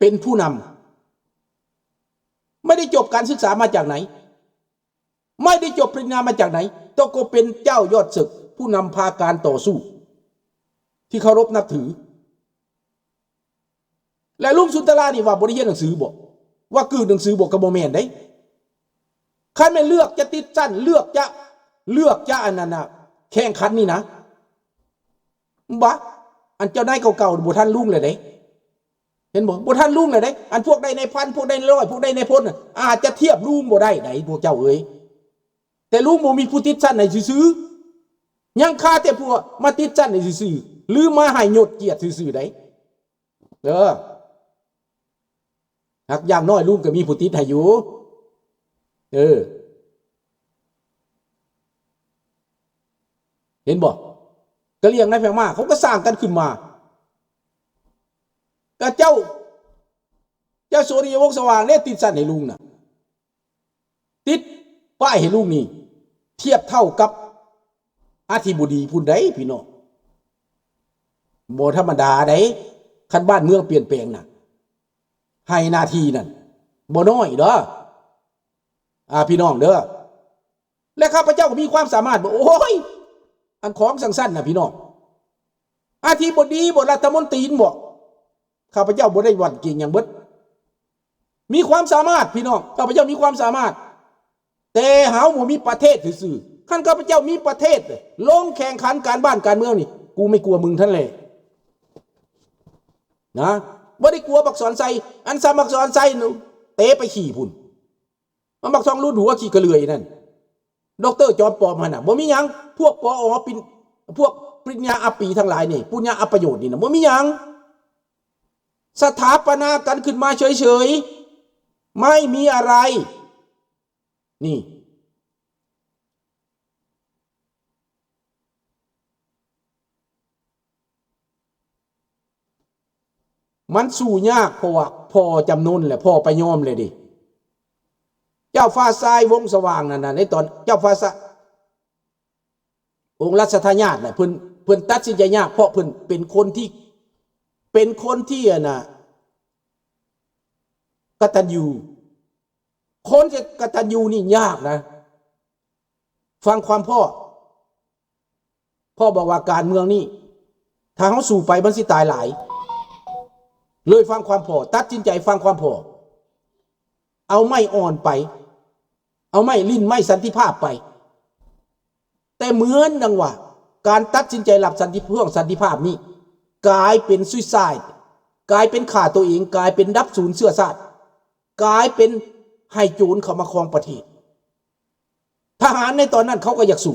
ເປັນຜູ້ນຳ ໄມ່ໄດ້ຈົບການສຶກສາມາຈາກໃນ ໄມ່ໄດ້ຈົບປະລິນຍາມາຈາກໃນ ແຕ່ກໍເປັນເຈົ້າຍອດເສິກ ຜູ້ນຳພາການຕໍ່ສູ້ທີ່ເຄົາລົບນັບຖື. ແລະ ລຸງສຸນຕະລານີ້ວ່າບໍ່ໄດ້ຮຽນໜັງສືບໍ? ວ່າກືດໜັງສືບໍ? ກໍບໍ່ແມ່ນເດ້. ຄັນແມ່ນເລືອກຈະຕິດຊັ້ນ ເລືອກຈະ ເລືອກຈະອັນນັ້ນນະ ແຂ່ງຂັນນີ້ນະ ບະ ອັນເຈົ້ານາຍເກົ່າໆ ບໍ່ທັນລຸງແລ້ວເດ້. ເຫັນບໍ່? ບໍ່ທັນລຸງແລ້ວເດ້. ອັນພວກໃດນາຍພັນ ພວກໃດນາຍຮ້ອຍ ພວກໃດນາຍພົນນະ ອາດຈະທຽບລຸງບໍ່ໄດ້ໃດ ພວກເຈົ້າເອີຍ. ແຕ່ລຸງບໍ່ມີຜູ້ຕິດຊັ້ນໃຫ້ຊື່ໆ ຍັງຄາແຕ່ພວກມາຕິດຊັ້ນໃຫ້ຊື່ໆ ຫຼືມາໃຫ້ຍົດກຽດຊື່ໆໃດ. ເອີ ຫາກຢ່າງໜ້ອຍລຸງກໍມີຜູ້ຕິດໃຫ້ຢູ່. ເອີ ເຫັນບໍ່? ກະຫຼຽງນາຍແພງມາ ເຂົາກໍສ້າງກັນຂຶ້ນມາ. ກະເຈົ້າ ເຈົ້າສຸລິຍະວົງສະຫວ່າງເດ້ ຕິດຊັ້ນໃຫ້ລຸງນະ. ຕິດປ້າຍໃຫ້ລຸງນີ້ ທຽບເທົ່າກັບອະທິບໍດີພຸ້ນໃດ໋ພີ່ນ້ອງ. ບໍ່ທຳມະດາໃດ໋ ຄັນບ້ານເມືອງປ່ຽນແປງນະ ໃຫ້ໜ້າທີ່ນັ້ນບໍ່ນ້ອຍເດີ້ ອາ ພີ່ນ້ອງເດີ້. ແລະ ຂ້າພະເຈົ້າກໍມີຄວາມສາມາດບໍ? ໂອ້ຍ ອັນຂອງຊັ້ນໆນະ ພີ່ນ້ອງ ອະທິບໍດີບໍ? ລັດຖະມົນຕີນບໍ? ຂ້າພະເຈົ້າບໍ່ໄດ້ຫວັ່ນເກງຫຍັງເບິດ. ມີຄວາມສາມາດ ພີ່ນ້ອງ ຂ້າພະເຈົ້າມີຄວາມສາມາດ ແຕ່ເຮົາບໍ່ມີປະເທດຊື່ໆ. ຄັນຂ້າພະເຈົ້າມີປະເທດ ລົງແຂ່ງຂັນການບ້ານການເມືອງນີ້ ກູໄມ່ກົວມຶງທັນແຫຼະນະ. ບໍ່ໄດ້ກົວບັກສອນໄຊ. ອັນຊຳບັກສອນໄຊ ເຕະໄປຂີ້ພຸ້ນ. ມັນບັກທອງຫຼຸດຫົວຂີ້ກະເລື່ອຍນັ້ນ ດອກເຕີ ຈອມປອມຫັ້ນນະ ບໍ່ມີຫຍັງ. ພວກ ປອ ປິນ ພວກປະລິນຍາອັບປີທັງຫຼາຍນີ້ ປຸນຍາອັບປະໂຫຍດນີ້ນະ ບໍ່ມີຫຍັງ. ສະຖາປະນາກັນຂຶ້ນມາເສີຍໆ ໄມ່ມີອະໄລ ນີ້. ມັນສູ້ຍາກ ເພາະວ່າພໍ່ຈຳນົນແຫຼະ ພໍ່ປະຍອມແຫຼະເດ. ເຈົ້າຟ້າຊາຍວົງສະຫວ່າງນັ້ນນະ ໃນຕອນເຈົ້າຟ້າຊາຍ ອົງລັດຊະທາຍາດນະ ເພິ່ນ ເພິ່ນຕັດສິນໃຈຍາກ ເພາະເພິ່ນເປັນຄົນທີ່ ເປັນຄົນທີ່ ອັນນະ ກະຕັນຍູ. ຄົນທີ່ກະຕັນຍູນີ້ຍາກນະ. ຟັງຄວາມພໍ່ ພໍ່ບອກວ່າການເມືອງນີ້ ຖ້າເຮົາສູ້ໄປມັນຊິຕາຍຫຼາຍ. ເລີຍຟັງຄວາມພໍ່ ຕັດສິນໃຈຟັງຄວາມພໍ່ ເອົາໄມ້ອ່ອນໄປ ເອົາໄມ້ ຫຼິ້ນໄມ້ສັນຕິພາບໄປ. ແຕ່ເໝືອນດັ່ງວ່າ ການຕັດສິນໃຈລັບສັນຕິ ເພື່ອສັນຕິພາບນີ້ ກາຍເປັນ suicide ກາຍເປັນຂ້າຕົວເອງ ກາຍເປັນດັບສູນເຊື້ອຊາດ ກາຍເປັນໃຫ້ໂຈນເຂົ້າມາຄອງປະເທດ. ທະຫານໃນຕອນນັ້ນເຂົາກໍຢາກສູ້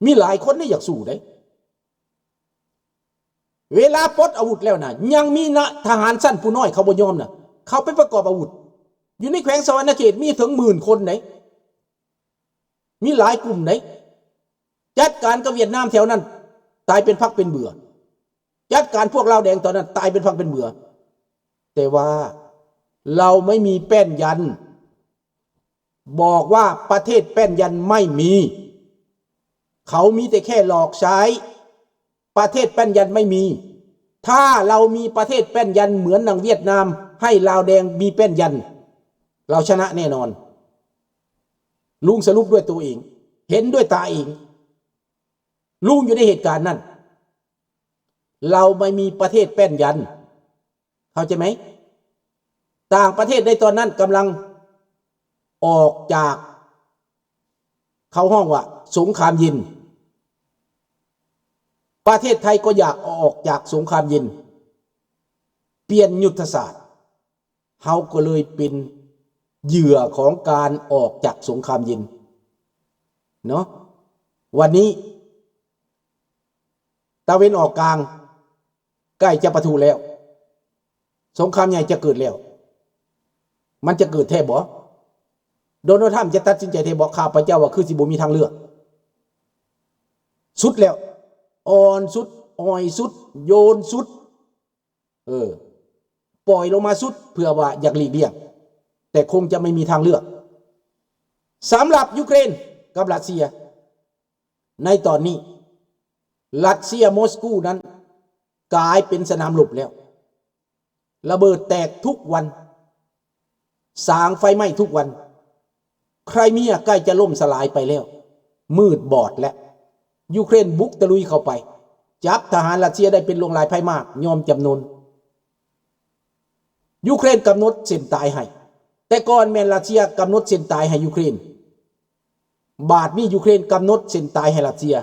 ມີຫຼາຍຄົນທີ່ຢາກສູ້ເດ້. ເວລາປົດອາວຸດແລ້ວນະ ຍັງມີນະ ທະຫານຊັ້ນຜູ້ນ້ອຍເຂົາບໍ່ຍອມນະ ເຂົາໄປປະກອບອາວຸດ. ຢູ່ໃນແຂວງສະຫວັນນະເຂດມີເຖິງໝື່ນຄົນເດ້ ມີຫຼາຍກຸ່ມເດ້. ຈັດການກັບຫວຽດນາມແຖວນັ້ນ ຕາຍເປັນຝັກເປັນເບືອ. ຈັດການພວກລາວແດງຕອນນັ້ນ ຕາຍເປັນຝັກເປັນເບືອ. ແຕ່ວ່າເຮົາໄມ່ມີແປ້ນຢັນ ບອກວ່າປະເທດແປ້ນຢັນໄມ່ມີ. ເຂົາມີແຕ່ແຄ່ຫຼອກໃຊ້. ປະເທດແປ້ນຢັນໄມ່ມີ. ຖ້າເຮົາມີປະເທດແປ້ນຢັນເໝືອນໜັງຫວຽດນາມ ໃຫ້ລາວແດງມີແປ້ນຢັນ ເຮົາຊະນະແນ່ນອນ. ລຸງສະຫຼຸບດ້ວຍຕົວເອງ ເຫັນດ້ວຍຕາເອງ. ລຸງຢູ່ໃນເຫດການນັ້ນ. ເຮົາໄມ່ມີປະເທດແປ້ນຢັນ. ເຂົ້າໃຈໄໝ? ຕ່າງປະເທດໃນຕອນນັ້ນກຳລັງອອກຈາກ ເຂົາຮ້ອງວ່າສົງຄາມເຢັນ. ປະເທດໄທກໍຢາກອອກຈາກສົງຄາມເຢັນ, ປ່ຽນຍຸດທະສາດ. ເຮົາກໍເລີຍເປັນເຫຍື່ອຂອງການອອກຈາກສົງຄາມເຢັນເນາະ. ວັນນີ້ຕາເວັນອອກກາງ ໃກ້ຈະປະທຸແລ້ວ, ສົງຄາມໃຫຍ່ຈະເກີດແລ້ວ. ມັນຈະເກີດແທ້ບໍ່? ໂດນັລ ທຣຳ ຈະຕັດສິນໃຈແທ້ບໍ່? ຂ້າພະເຈົ້າວ່າຄືຊິບໍ່ມີທາງເລືອກ. ສຸດແລ້ວ, ອ່ອນສຸດ, ອ່ອຍສຸດ, ໂຍນສຸດ, ເອີ, ປ່ອຍລົງມາສຸດ ເພື່ອວ່າຢາກຫຼີກລ່ຽງ, ແຕ່ຄົງຈະໄມ່ມີທາງເລືອກ. ສຳລັບຢູເຄຣນກັບຣັດເຊຍ, ໃນຕອນນີ້ ຣັດເຊຍ ມົສກູນັ້ນກາຍເປັນສະໜາມລົບແລ້ວ. ລະເບີດແຕກທຸກວັນ, ສ້າງໄຟໄໝ້ທຸກວັນ. ໄຄຣເມຍໃກ້ຈະລົ້ມສະຫຼາຍໄປແລ້ວ, ມືດບອດແລ້ວ. ຢູເຄຣນບຸກຕະລຸຍເຂົ້າໄປ, ຈັບທະຫານຣັດເຊຍໄດ້ເປັນຫຼວງຫຼາຍພາຍມາກ, ຍອມຈຳນົນ. ຢູເຄຣນກຳນົດເສັ້ນຕາຍໃຫ້, ແຕ່ກ່ອນແມ່ນຣັດເຊຍກຳນົດເສັ້ນຕາຍໃຫ້ຢູເຄຣນ, ບາດນີ້ຢູເຄຣນກຳນົດເສັ້ນຕາຍໃຫ້ຣັດເຊຍ.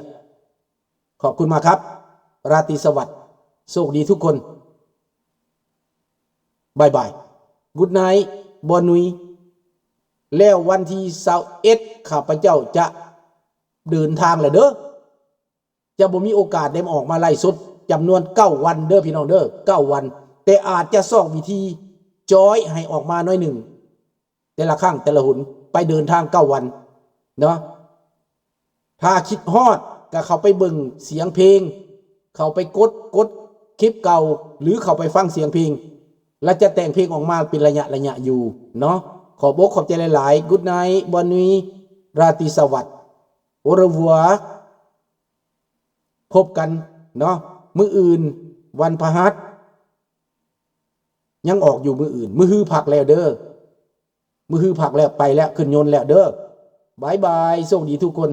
ຂອບຄຸນມາກຄັບ ຣາຕີສະຫວັດ, ໂຊກດີທຸກຄົນ. ບາຍບາຍ, ກຸດໄນ, ບອນນຸຍ. ແລ້ວວັນທີຊາວເອັດ ຂ້າພະເຈົ້າຈະເດີນທາງແລ້ວເດີ, ຈະບໍ່ມີໂອກາດໄດ້ມາອອກມາໄລຟ໌ສົດຈຳນວນເກົ້າວັນເດີພີ່ນ້ອງເດີ, ເກົ້າວັນ, ແຕ່ອາດຈະຊອກວິທີຈອຍໃຫ້ອອກມາໜ້ອຍໜຶ່ງ ແຕ່ລະຄັ້ງແຕ່ລະຫົນ, ໄປເດີນທາງເກົ້າວັນເນາະ. ຖ້າຄິດຮອດກໍເຂົ້າໄປເບິ່ງສຽງເພງ, ເຂົ້າໄປກົດ ກົດຄລິບເກົ່າ ຫຼື ເຂົ້າໄປຟັງສຽງເພງ ແລະ ຈະແຕ່ງເພງອອກມາເປັນໄລຍະໆຢູ່ເນາະ. ຂອບອົກຂອບໃຈຫຼາຍໆ, ກຸດໄນ, ບອນນຸຍ, ຣາຕີສະຫວັດ, ໂອເຣວັວ. ພົບກັນເນາະ, ມື້ອື່ນວັນພະຫັດ ຍັງອອກຢູ່ມື້ອື່ນ. ມື້ຮືພັກແລ້ວເດີ, ມື້ຮືພັກແລ້ວ, ໄປແລ້ວ, ຂຶ້ນຍົນແລ້ວເດີ. ບາຍບາຍ, ໂຊກດີທຸກຄົນ.